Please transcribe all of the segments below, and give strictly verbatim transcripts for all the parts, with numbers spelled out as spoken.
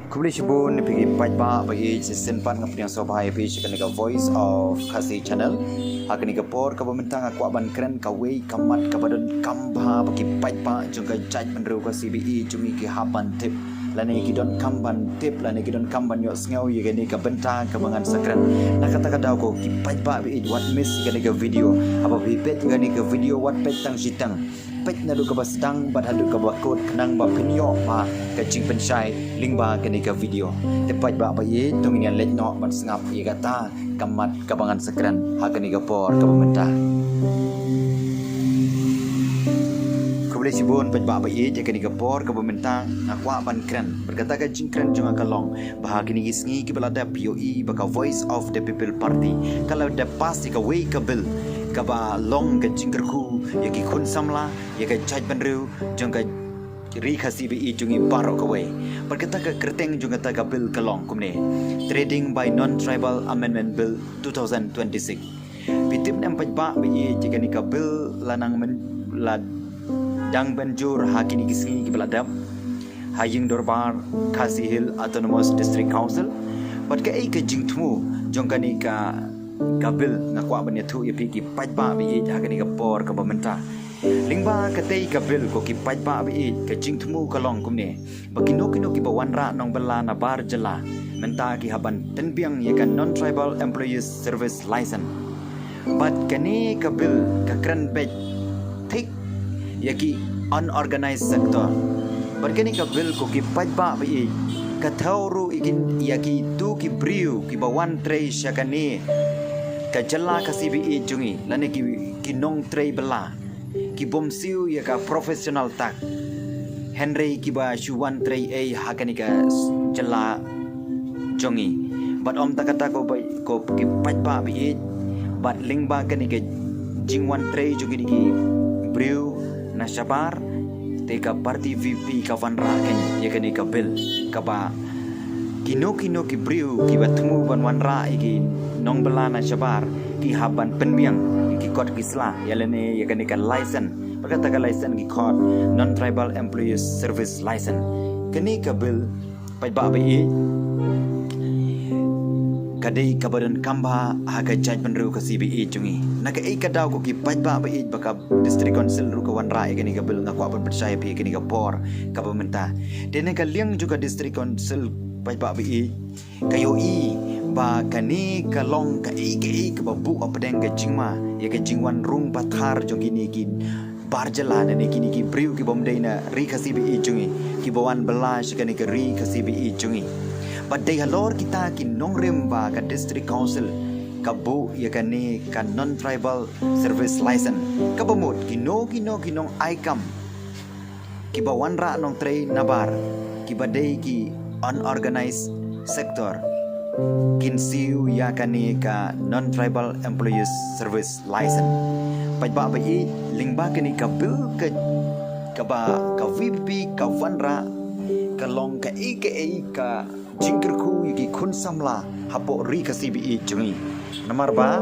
Khublei shibun ïa phi ki paidbah ba ïeit, shisien pat nga pdiang sngewbha ïa phi sha kane ka Voice of Khasi Channel. Ha kane ka por kaba mynta nga kwah ban kren kawei ka mat kaba donkam bha ba ki paidbah jong ka jaitbynriew Khasi ba ïeit jong ngi ki hap ban tip lane ki donkam ban tip lane ki donkam ban ïohsngew ïa kane ka bynta kaba ngan sa kren. Na kata ka daw ko ki paidbah ba ïeit, wat miss ïa kane ka video. Haba phi peit ïa kane ka video wat peit tang shiteng, peit naduh kaba sdang bad haduh kaba kut khnang ba phin ïoh ba ka jingpynshai lyngba kane ka video. Te paidbah ba ïeit, to ngin ïa leit noh ban sngap ïa kata ka mat kaba ngan sa kren ha kane ka por kaba mynta. Khublei shibun paidbah ba ïeit, ïa kane ka por kaba mynta nga kwah ban kren bad kata ka jingkren jong nga ka long ba ha kine ki sngi kiba la dep, phi ïohi ba ka Voice of the People Party ka la dep pass ïa kawei ka bill kaba long ka jingkyrkhu ïa ki khun samla, ïa ka jaitbynriew jong ka ri Khasi ba ïeit jong ngi baroh kawei. Bad kata ka kyrteng jong kata ka bill ka long kumne: Trading by Non-Tribal Amendment Bill two thousand twenty-six. Phi tip ne em paidbah ba ïeit, ïa kane ka bill la nang myn-, la dang ban jur ha kine ki sngi kiba la dep ha ïing dorbar Khasi Hills Autonomous District Council. Bad kaei ka jingthmu jong kane ka, ka bill, nga kwah ban ïathuh ïa phi ki paidbah ba ïeit ha kane ka por kaba mynta. Lyngba katei ka bill ko ki paidbah ba ïeit, ka jingthmu ka long kumne: ba kino kino kiba wanrah nongbylla nabar jylla mynta ki hap ban pynbiang ïa ka Non-Tribal Employees Service License. Bad kane ka bill ka kren beit thik ïa ki unorganized sector. Bad kane ka bill ko ki paidbah ba ïeit, ka thew ruh ïa ki, ïa kitu ki briew kiba wan trei sha kane ka jylla Khasi ba ïeit jong ngi, lane ki, ki nongtrei bylla, ki bym siew ïa ka professional tak, hynrei kiba shu wan trei ei ha kane ka s-, jylla jong ngi. Bad ym tang kata ko ba, ko ki paidbah ba ïeit, bad lyngba kane ka jingwan trei jong kine ki briew na shabar, te ka party V P P ka wanrah kein ïa kane ka bill, kaba kino kino ki briew kiba thmu ban wanrah ïa ki nongbylla na shabar ki hap ban pynbiang ïa ki kot ki sla, ïa lane ïa kane ka license. Bad kata ka license ki khot Non-Tribal Employees Service License. Kane ka bill, paidbah ba ïeit, ka dei kaba donkam bha ha ka jaitbynriew Khasi ba ïeit jong ngi. Na kaei ka daw ko ki paidbah ba ïeit, ba ka District Council ruh ka wanrah ïa kane ka bill, nga kwah ban pynshai ïa phi ïa kane ka por kaba mynta. Te na ka liang jong ka District Council, paidbah ba ïeit, ka ïohi ba kane ka long kaei kaei kaba buh hapdeng ka jingma ïa ka jingwan rung pathar jong kine ki bar jylla, lane kine ki briew ki bym dei na ri Khasi ba ïeit jong ngi, kiba wan bylla sha kane ka ri Khasi ba ïeit jong ngi. Bad dei halor kita ki nongrim ba ka District Council ka buh ïa kane ka Non-Tribal Service License, kaba mut kino kino ki nongai kam kiba wanrah nongtrei nabar, kiba dei ki unorganized sector, kin siew ïa kane ka Non-Tribal Employees Service License. Paidbah ba ïeit, lyngba kane ka bill ka, kaba ka V P P ka wanrah, ka long kaei kaei ka jingkyrkhu ïa ki khun samla hapoh ri Khasi ba ïeit jong ngi. Namar ba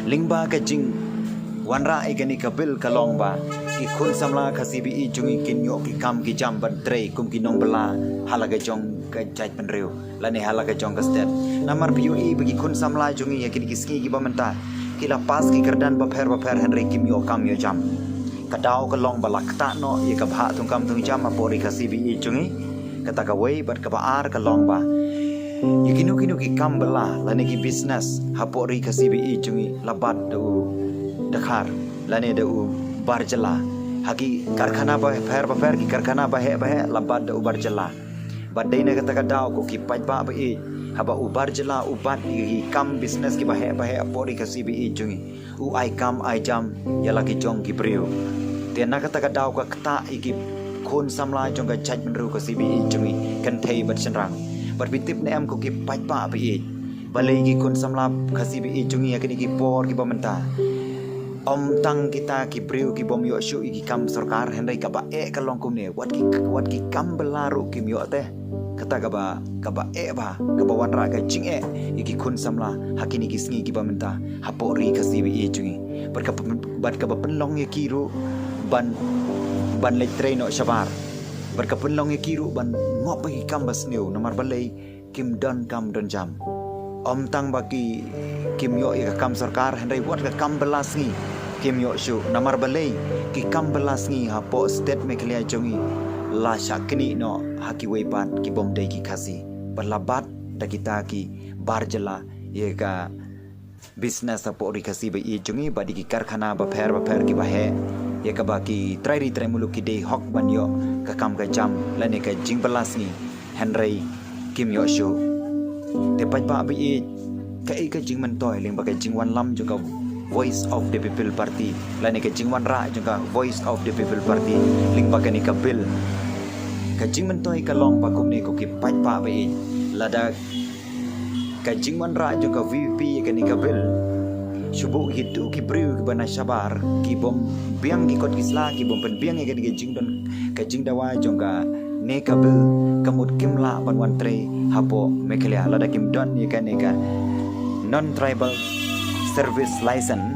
lyngba ka jingwanrah ïa kane ka bill ka long ba ki khun samla Khasi ba ïeit jong ngi kin ïoh ki kam ki jam ban trei kum ki nongbylla ha la ka jong ka jaitbynriew lane ha la ka jong ka state. Namar phi ïohi ba ki khun samla jong ngi ha kine ki sngi kiba mynta ki la pass ki kyrdan bapher bapher, hynrei kim ïoh kam ïoh jam. Ka daw ka long ba la ktah noh ïa ka bhah thungkam thungjam hapoh ri Khasi ba ïeit jong ngi. Kata kawei, bad kaba ar ka long ba ïa kino kino ki kam bylla lane ki business hapoh ri Khasi ba ïeit jong ngi la bat da u dkhar lane da u bar jylla. Ha ki karkhana bapher bapher, ki karkhana baheh baheh, la bat da u bar jylla. Bad dei na kata ka daw ko ki paidbah ba ïeit, haba u bar jylla u bat ïa ki kam business kiba heh baheh hapoh ri Khasi ba ïeit jong ngi, u ai kam ai jam ïa la ki jong ki briew. Te na kata ka daw ka ktah ïa ki khun samla jong ka jaitbynriew Khasi ba ïeit jong ngi kynthei bad shynrang. Bad phi tip ne em ko ki paidbah ba ïeit, balei ki khun samla Khasi ba ïeit jong ngi ha kine ki por kiba mynta, ym tang kita ki briew ki bym ïoh shuh ïa ki kam sorkar, hynrei kaba eh ka long kumne, wat ki, wat ki kam bylla ruh kim ïoh te. Kata kaba, kaba eh bha, kaba wanrah ka jingeh ïa ki khun samla ha kine ki sngi kiba mynta hapoh ri Khasi ba ïeit jong ngi. Bad kaba, bad kaba pynlong ïa ki ruh ban, ban leit trei noh shabar. Bad ka pynlong ïa ki ruh ban ngop ba ki kam ba sniew namar balei kim don kam don jam. Ym tang ba ki kim ïoh ïa ka kam sorkar hynrei wat ka kam bylla sngi kim ïoh shuh namar balei ki kam bylla sngi hapoh state Meghalaya jong ngi la shah knieh noh ha kiwei pat ki bym dei ki Khasi. Bad la bat da kita ki bar jylla ïa ka business hapoh ri Khasi ba ïeit jong ngi bad ïa ki karkhana bapher bapher kiba heh ïa kaba ki trai ri trai muluk ki dei hok ban ïoh ka kam ka jam lane ka jingbylla sngi hynrei kim ïoh shuh. Te paidbah ba ïeit, kaei ka jingmyntoi lyngba ka jingwanlam jong ka Voice of the People Party lane ka jingwanrah jong ka Voice of the People Party lyngba kane ka bill? Ka jingmyntoi ka long ba kumne ko ki paidbah ba ïeit, lada ka jingwanrah jong ka VPP ïa kane ka bill, shu buh kito ki briew kiba na shabar ki bym biang ki kot ki sla, ki bym pynbiang ïa kane ka jingdon ka jingdawa jong kane ka bill, ka mut kim lah ban wan trei hapoh Meghalaya lada kim don ïa kane ka non tribal service license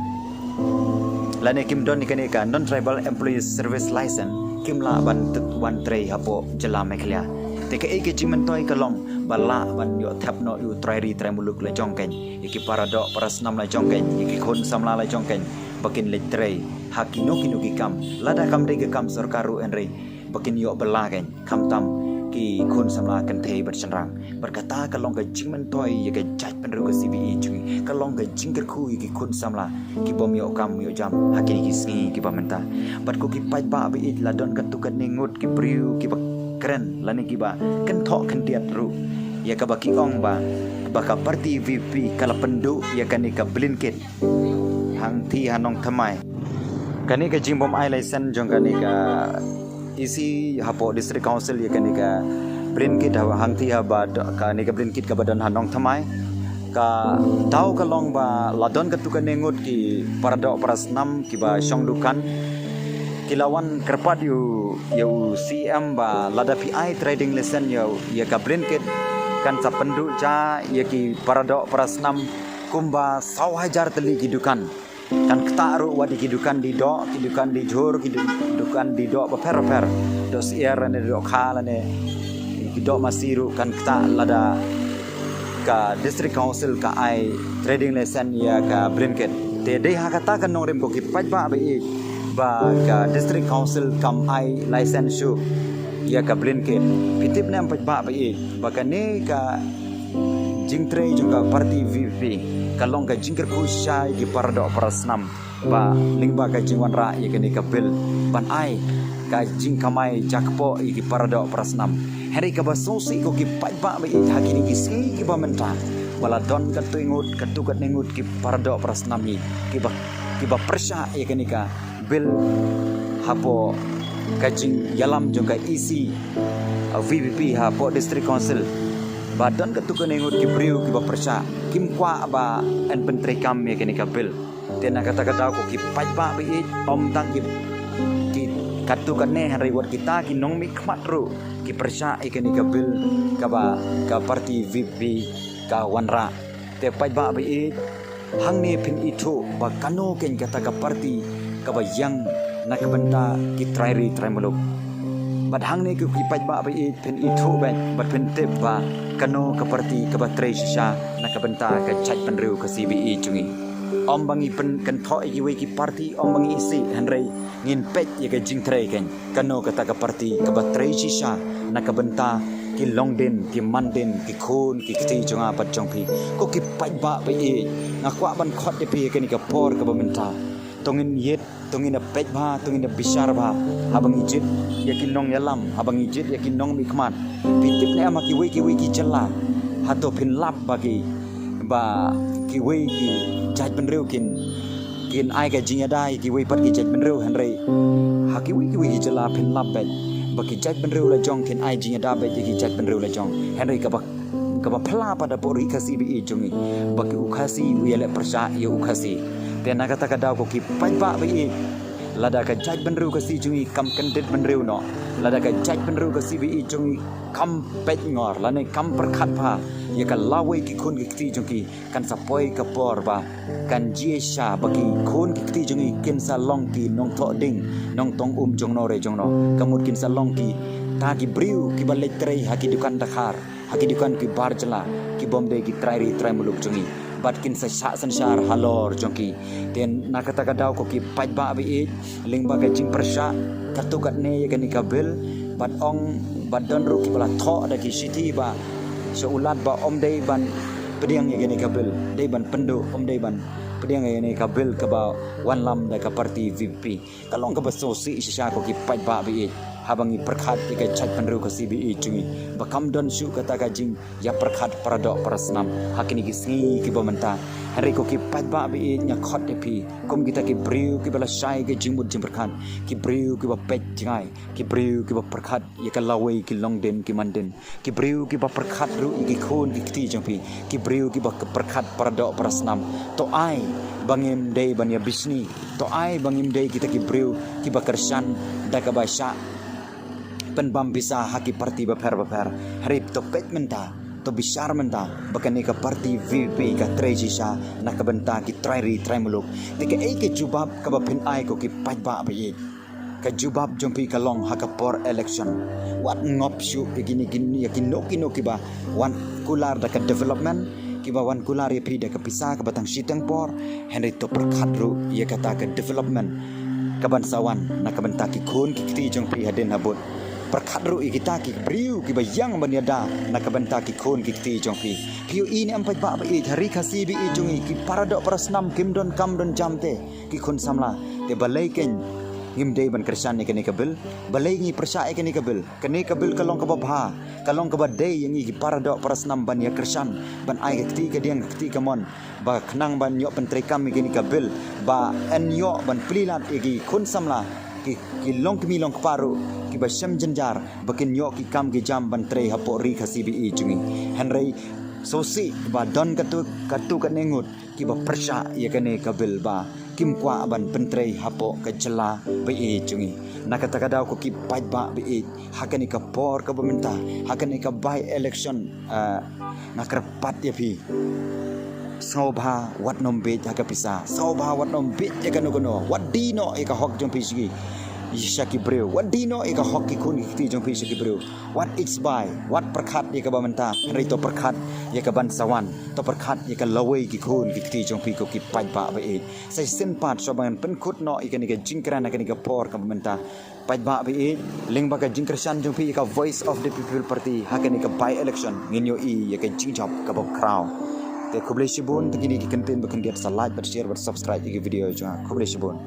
lane kim don ïa kane ka non tribal employees service license, kim lah ban wan trei hapoh jylla Meghalaya. Te kaei ka jingmyntoi ka long ba lah ban ïoh thep noh ïa u trai ri trai muluk la jong kein, ïa ki para doh para snam la jong kein, ïa ki khun samla la jong kein ba kin leit trei ha kino kino ki kam, lada kam dei ka kam sorkar ruh hynrei ba kin ïoh bylla kein, khamtam ki khun samla kynthei bad shynrang. Bad kata ka long ka jingmyntoi ïa ka jaitbynriew ka CBE jong ngi, ka long ka jingkyrkhu ïa ki khun samla ki bym ïoh kam ïoh jam ha kine ki sngi kiba mynta. Bad ko ki paidbah ba ïeit, la don katto katne ngut ki briew kiba kren lane kiba kynthoh khyndiat ruh ïa kaba ki ong ba ba ka party VPP ka la pynduh ïa kane ka blinkit hangthie ha Nongthymmai. Kane ka jingbym ai license jong kane ka EC hapoh District Council ïa kane ka blinkit hangthie ha ba kane ka blinkit kaba don ha Nongthymmai. Ka daw ka long ba la don katto katne ngut ki para doh para snam kiba shong dukan ki la wan kyrpad ïa u CEM ba lada phi ai trading license ïa ka blinkit kan sa pynduh ja ïa ki para doh para snam kumba saw hajar tylli ki dukan. Kan ktah ruh wat ïa ki dukan die doh, ki dukan die jhur, ki dukan die doh bapher bapher, doh syiar lane doh kha lane ki doh masi ruh kan ktah lada ka District Council ka ai trading license ïa ka blinkit. Te dei ha kata ka nongrim ko ki paidbah ba ïeit ba ka District Council kam ai license shuh ïa ka blinkit. Phi tip ne em paidbah ba ïeit ba kane ka jingtrei jong ka party VPP ka long ka jingkyrkhu shisha ïa ki para doh para snam ba lyngba ka jingwanrah ïa kane ka bill ban ai ka jingkamai jakpoh ïa ki para doh para snam. Hynrei kaba sngewsih ko ki paidbah ba ïeit, ha kine ki sngi kiba mynta ba la don katto ngut katto katne ngut ki para doh para snam hi kiba kiba pyrshah ïa kane ka bill hapoh ka jingïalam jong ka EC VPP hapoh District Council. Ba don katto katne ngut ki briew kiba pyrshah, kim kwah ba yn pyntreikam ïa kane ka bill. Te na kata ka daw ko ki paidbah ba ïeit, ym tang ki ki katto katne hynrei wat kita ki nongmihkhmat ruh ki pyrshah ïa kane ka bill kaba ka party VPP ka wanrah. Te paidbah ba ïeit, hangne phin ithuh ba kano keiñ kata ka party kaba ïeng na ka bynta ki trai ri trai muluk. Bad hangne ko ki paidbah ba ïeit, phin ithuh bad bad phin tip ba kano ka party kaba trei shisha na ka bynta ka jaitbynriew ka CBE jong ngi. Ym ba ngi pynkynthoh ïa kiwei ki party, ym ba ngi isih, hynrei ngin peit ïa ka jingtrei keiñ. Kano kata ka party kaba trei shisha na ka bynta ki longdien ki mandien ki khun ki kti jong nga bad jong phi. Ko ki paidbah ba ïeit, nga kwah ban khot ïa phi ha kane ka por kaba mynta. To ngin ïeit, to ngin ïa peit bha, to ngin ïa bishar bha haba ngi jied ïa ki nongïalam, haba ngi jied ïa ki nongmihkhmat. Phi tip ne em ha kiwei kiwei ki jylla, hato phin lap ba ki ba kiwei ki jaitbynriew kin kin ai ka jingïada ïa kiwei pat ki jaitbynriew, hynrei ha kiwei kiwei ki jylla phin lap beit ba ki jaitbynriew la jong kin ai jingïada beit ïa ki jaitbynriew la jong. Hynrei kaba kaba phylla pat hapoh ri Khasi ba ïeit jong ngi ba ki u Khasi u ïaleh pyrshah ïa u Khasi. Te na kata ka daw ko ki paidbah ba ïeit, lada ka jaitbynriew Khasi jong ngi kam kyndit bynriew noh, lada ka jaitbynriew Khasi ba ïeit jong ngi kam peit ngor lane kam pyrkhat bha ïa ka lawei ki khun ki kti jong ki, kan sa poi ka por ba kan jia sha ba ki khun ki kti jong ngi kin sa long ki nongthoh ding nongtong um jongno re jongno. Ka mut kin sa long ki Ka ki briew kiba leit trei ha ki dukan dakhar, ha ki dukan ki bar jylla, ki bym dei ki trai ri trai muluk jong ngi. Bad kin sa shah synshar halor jong ki. Te na kata ka daw ko ki paidbah ba ïeit, lyngba ka jingpyrshah katto katne ïa kane ka bill, bad ong, bad don ruh kiba la thoh da ki shithi ba sha u lad ba ym dei ban pdiang ïa kane ka bill, dei ban pynduh, ym dei ban pdiang ïa kane ka bill kaba wanlam da ka party V P P. Ka long kaba sngewsih shisha ko ki paidbah ba ïeit, haba ngi pyrkhat ïa ka jaitbynriew Khasi ba ïeit jong ngi, ba kam don shuh kata ka jingïapyrkhat paradoh parasnam ha kine ki sngi kiba mynta. Hynrei ko ki paidbah ba ïeit, nga khot ïa phi kum kita ki briew kiba lashai ka jingmut jingpyrkhat, ki briew kiba peit jngai, ki briew kiba pyrkhat ïa ka lawei ki longdien ki mandien, ki briew kiba pyrkhat ruh ïa ki khun ki kti jong phi, ki briew kiba pyrkhat paradoh parasnam. To ai ba ngim dei ban ïabishni, to ai ba ngim dei kita ki briew kiba kyrshan da kaba shah pynbam pisa ha ki party bapher bapher. Hynrei to peit mynta, to bishar mynta ba kane ka party V P P ka trei shisha na ka bynta ki trai ri trai muluk. Te kaei ka jubab kaba phin ai ko ki paidbah ba ïeit? Ka jubab jong phi ka long ha ka por election. Wat ngop shuh ïa kine, kine, ïa kino kino kiba wan kular da ka development, kiba wan kular ïa phi da ka pisa kaba tang shi tang por. Hynrei to pyrkhat ruh ïa kata ka development kaban sa wan na ka bynta ki khun ki kti jong phi hadien habud. Pyrkhat ruh ïa kita ki briew kiba ïeng ban ïada na ka bynta ki khun ki kti jong phi. Phi ïohi ne em paidbah ba ïeit, ha ri Khasi ba ïeit jong ngi, ki paradoh parasnam kim don kam don jam te, ki khun samla. Te balei keiñ ngim dei ban kyrshan ïa kane ka bill? Balei ngi pyrshah ïa kane ka bill? Kane ka bill ka long kaba bha, ka long kaba dei ïa ngi ki paradoh parasnam ban ïakyrshan, ban ai ka kti kadiang ka kti kamon, ba khnang ban ïoh pyntreikam ïa kane ka bill, ba yn ïoh ban plie lad ïa ki khun samla, ki, ki longkmie longkpa ruh kiba shem jynjar, ba kin ïoh ki kam ki jam ban trei hapoh ri Khasi ba ïeit jong ngi. Hynrei sngewsih ba don katto katto katne ngut kiba pyrshah ïa kane ka bill, ba kim kwah ban pyntrei hapoh ka jylla ba ïeit jong ngi. Na kata ka daw ko ki paidbah ba ïeit, ha kane ka por kaba mynta, ha kane ka by election, ah, nga kyrpad ïa phi, sngewbha wat nym bieit ha ka pisa, sngewbha wat nym bieit ïa kano kano, wat die noh ïa ka hok jong phi sha ki, sha ki briew, wat die noh ïa ka hok ki khun ki kti jong phi sha ki briew. Wat ïeit sbai, wat pyrkhat ïa kaba mynta, hynrei to pyrkhat ïa kaban sa wan, to pyrkhat ïa ka lawei ki khun ki kti jong phi ko ki paidbah ba ïeit. Sa shisien pat shuwa ba ngan pynkut noh ïa kane ka jingkren ha kane ka por kaba mynta, paidbah ba ïeit, lyngba ka jingkyrshan jong phi ïa ka Voice of the People Party ha kane ka by election, ngin ïohi ïa ka jingjop kaba khraw. Te khublei shibun, te kine ki kyntien ba khyndiat, sa like bad share bad subscribe ïa ki video jong nga. Khublei shibun.